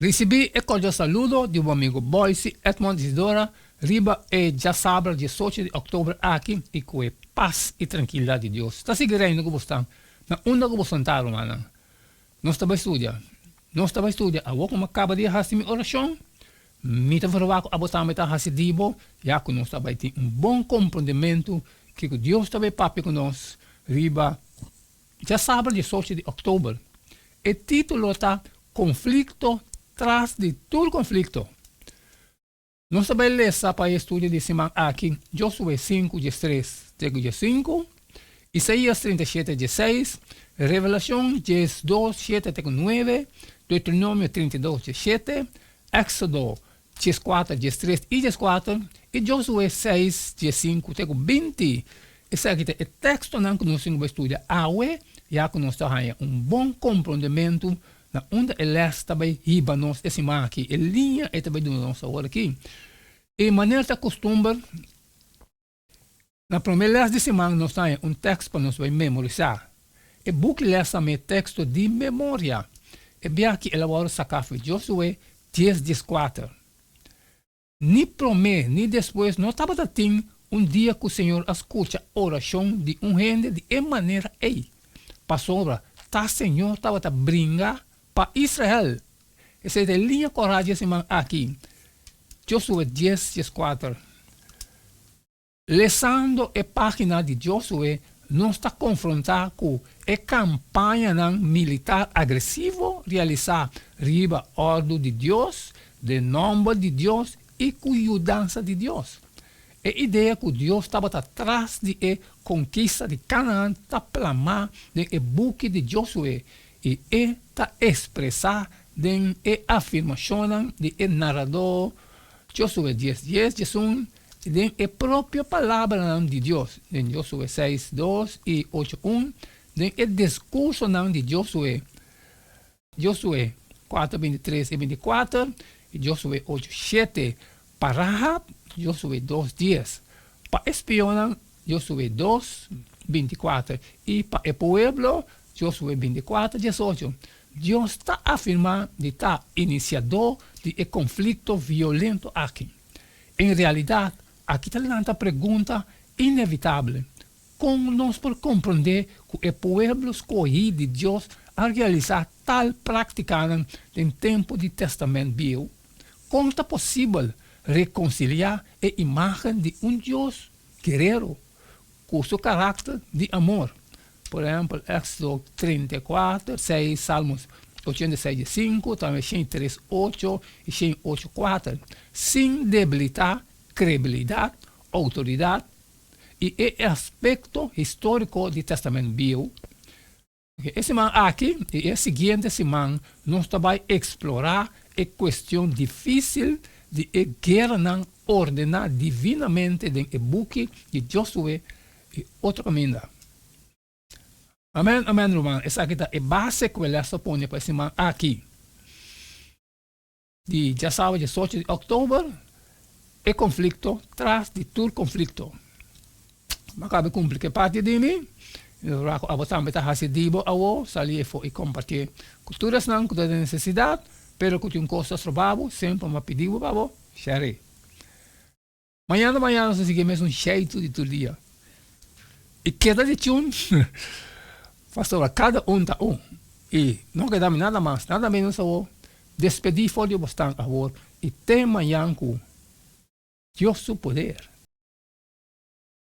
Risibí e kordial saludo di bo amigo Boyce Edmond Isidora riba e djasabra diesocho di òktober aki i ku e pas i trankilidat di Dios ta sigui reina ku bo stan na unda ku bo santá rumannan. Nos ta bai studia. Nos ta bai studia awor ku mi a kaba di hasi mi orashon. Mi ta verwagt ku abo tambe ta hasi di bo ya ku nos ta bai tin un bon komprondementu kiko Dios ta bai papia ku nos riba Djasabra diesocho di òktober. E título ta Konflikto tras di tur konflikto. Nos ta bai lesa pa e estudio di siman aki Josué sinku diestres te ku diesinku, Isaías 37 dieseis, Revelashon 12 shete te ku nuebe, Deuteronomio 32 diesshete, Éksodo 14 diestres i dieskuater, i Josué seis diesinku te ku binti. Esaki ta e tekstonan ku nos tin ku bai studia awe, ya ku nos ta haña un bon komprondementu na unda e lès ta bai hiba nos e siman aki, e liña e ta bai duna nos awor aki. I manera ta kustumber, Na promé lès di siman nos ta haña un tèkst pa nos bai memorisá. E buki lès ta me teksto di memoria. E bia aki el a wòrdu saká for Josué dies dieskuater. Ni promé ni despues no tabata tin un dia ku Señor a skucha orashon di un hende di e manera ei, pasobra ta Señor tabata bringa pa Israel. Esei ta e liña kòrá dje siman aki, Josué dies dieskuater. Lesando e página di Josué, nos ta konfrontá ku e kampañanan militar agresivo realisá riba òrdu di Dios, den nòmber di Dios i ku yudansa di Dios. E idea ku Dios tabata tras di e konkista di Kanaan ta plamá den e buki di Josué i e ta ekspresá den e afirmashonnan di e naradó Josué dies dies, diesun, I den e propio palabranan di Dios, den Josué seis, dos i ocho, un, den e diskursonan di Josué, Josué kuater, bintitres i bintikuater, i Josué ocho, shete, pa Rahab, Josué dos, dies, pa e spionnan, Josué dos, bintikuater, i pa e pueblo, Josué bintikuater, diesocho. Dios ta afirmá di ta inisiadó di e konflikto violento aki. En realidat, aki ta lanta pregunta inevitable, Kon nos por komprondé ku e pueblo skohí di Dios a realisá tal práktikanan den tempu di Tèstamènt Bieu? Kon ta posibel rekonsiliá e imágen di un Dios guerero ku su karakter di amor? Por ehèmpel, Éksodo 34, seis, Salmos 86, sinku, tambe 103, ocho i 108, kuater, sin debilitá kredibilidat, outoridat i e aspekto históriko di Tèstamènt Bieu. E siman aki i e siguiente siman nos ta bai eksplorá e kuestion difísil di e gueranan ordená divinamente den e buki di Josué i otro kaminda. Amen amen ruman esaki ta e base ku e les ta pone pa e siman aki. Di djasawa diesocho di òktober e konflikto tras di tur konflikto. Bo a kaba kumpli ku e parti di mi i mi ta ku abo tambe ta hasi di bo awo sali efo i kompartié ku tur esnan ku ta den nesesidat pero ku tin un kos ta stroba bo semper mi a pidi bo pa bo share. Mañana mañana nos ta sigui e mesun sheitu di tur dia. I keda di chun pasobra kada un ta un. I no keda mi nada mas nada menos awor despedí for di bo stan awor i te mañan ku Dios su poder.